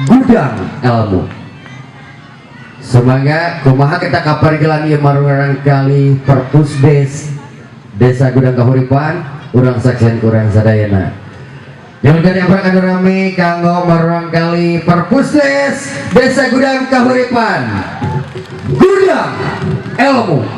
Gudang ilmu. Semoga kumaha kita kapargelan ieu murangkalih Perpusdes Desa Gudang Kahuripan, urang saksian kurang sadayana. Nyuhunkeun yang anu rame kanggo murangkalih Perpusdes Desa Gudang Kahuripan. Gudang ilmu.